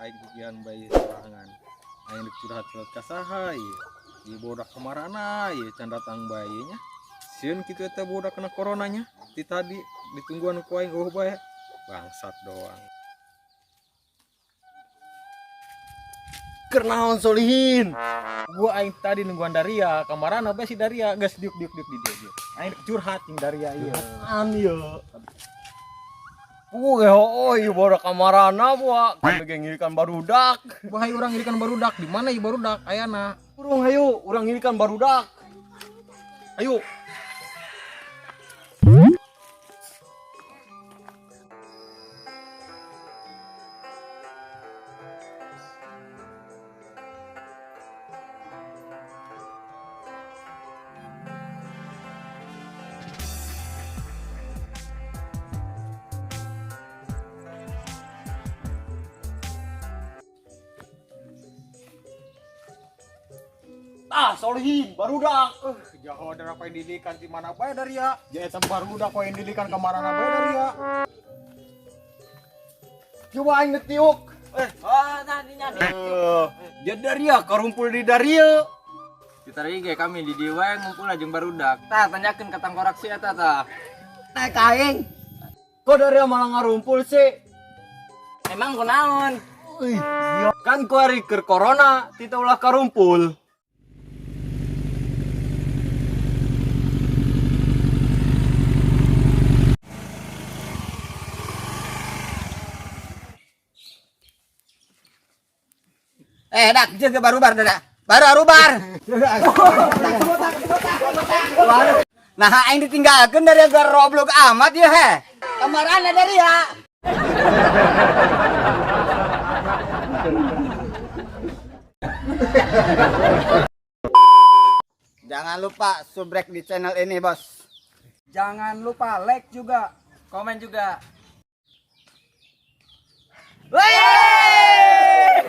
Aing pikiran bae sorangan. Aing rek curhat-curhat ka saha ieu? Ieu bodak kamarana ieu can datang bae nya. Sieun kitu eta bodak kena coronanya. Ti tadi ditungguan ku aing eueuh bae. Bangsat doang. Keur naon, Solihin? Gua aing tadi nungguan Daria, kamarana bae si Daria geus diuk diuk diuk di dieu dieu. Aing rek curhat jeung Daria ieu. An ieu. Puguh ge hooh ieu bodak kamarana buah. Kami ge ngirikan barudak. Wah, hayu urang ngirikan barudak. Di mana ieu barudak ayana? Urang hayu, urang ngirikan barudak. Ayo. Ah, Solihin, barudak. Jaho ada apa yang dilikan di mana bae Daria? Ya eta barudak kok yang dilikan ka marana bae Daria. Coba aing ngetiuk. Oh, nah dinya. Dia Daria karumpul di Daria. Kita ge kami di dieu wae ngumpul jeung barudak. Tah tanyakeun ka tangkorak si eta tah. Naik aing. Kok Daria malah ngarumpul sih? Emang kunaon? Ih, kan kuari keur corona, tita ulah karumpul. Dak, jeung barubar dah. Baru arubar. Nah, aing ditinggalkeun dari agar roblok amat ya he. Kamarana dari ya. Jangan lupa subrek di channel ini, Bos. Jangan lupa like juga, komen juga. Wey!